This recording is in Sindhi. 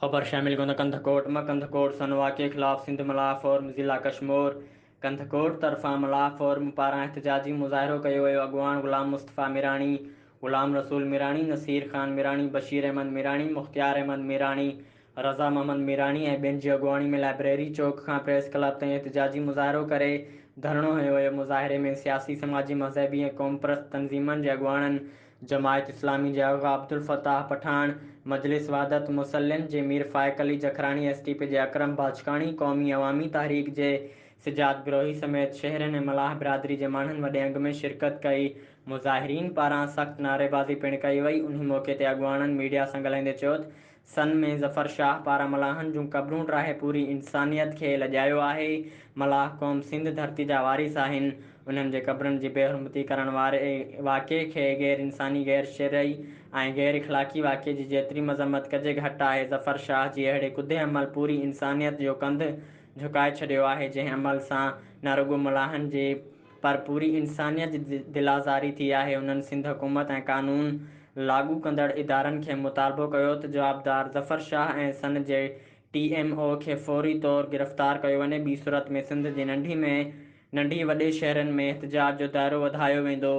خبر شامل ڪندو ڪنڌڪوٽ مان ڪنڌڪوٽ سن واقعي خلاف سنڌ ملاح فورم ضلع ڪشمور ڪنڌڪوٽ طرفان ملاح فورم پاران احتجاجي مظاهرو ڪيو ويو. اڳواڻ غلام مصطفيٰ ميراڻي، غلام رسول ميراڻي، نصير خان ميراڻي، بشير احمد ميراڻي، مختيار احمد ميراڻي، رضا محمد ميراڻي ۽ ٻين جي اڳواڻي ۾ لائبريري چوڪ کان پريس ڪلب تائين احتجاجي مظاهرو ڪري ڌرڻو هنيو ويو. مظاهري ۾ سياسي، سماجي، مذهبي ۽ قومپرست تنظيمن جي اڳواڻن جماعت اسلامي جي آغا عبدالفتاح پٺاڻ، مجلس وحدت مسلم جي Mir Faiq Ali Jakhrani, S T P جي اڪرم باجڪاڻي، قومي عوامي تحريڪ جي سجاد بروهي سميت شهرين ۽ ملاح برادري جي ماڻهن وڏي انگ ۾ شرڪت ڪئي. مظاهرين پاران سخت نعريبازي پڻ ڪئي وئي. انهي موقعي تي اڳواڻن ميڊيا سان ڳالهائيندي چيو ته سن ۾ ظفر شاهه پاران ملاحن جون قبرون ڊاهي پوري انسانيت کي لڄايو آهي. ملاح قوم سنڌ ڌرتي جا وارث آهن. انهن جي قبرن جي بي حرمتي ڪرڻ واري واقعي کي غير انساني، غير شرعي ۽ غير اخلاقي واقعي جي جيتري مذمت ڪجي گهٽ آهي. ظفر شاهه جي اهڙي ڪڌي عمل پوري انسانيت جو ڪنڌ جهڪائي ڇڏيو آهي، جنهن عمل سان نه رڳو ملاحن جي پر پوري انسانيت جي دل آزاري ٿي آهي. هنن سنڌ حڪومت ۽ قانون لاڳو ڪندڙ ادارن کي مطالبو ڪيو ته جوابدار ظفر شاهه ۽ سن جي ٽي ايم او کي فوري طور گرفتار ڪيو وڃي، ٻي صورت ۾ سنڌ جي ننڍي ۾ ننڍي وڏي شهرن ۾ احتجاج جو دائرو وڌايو ويندو.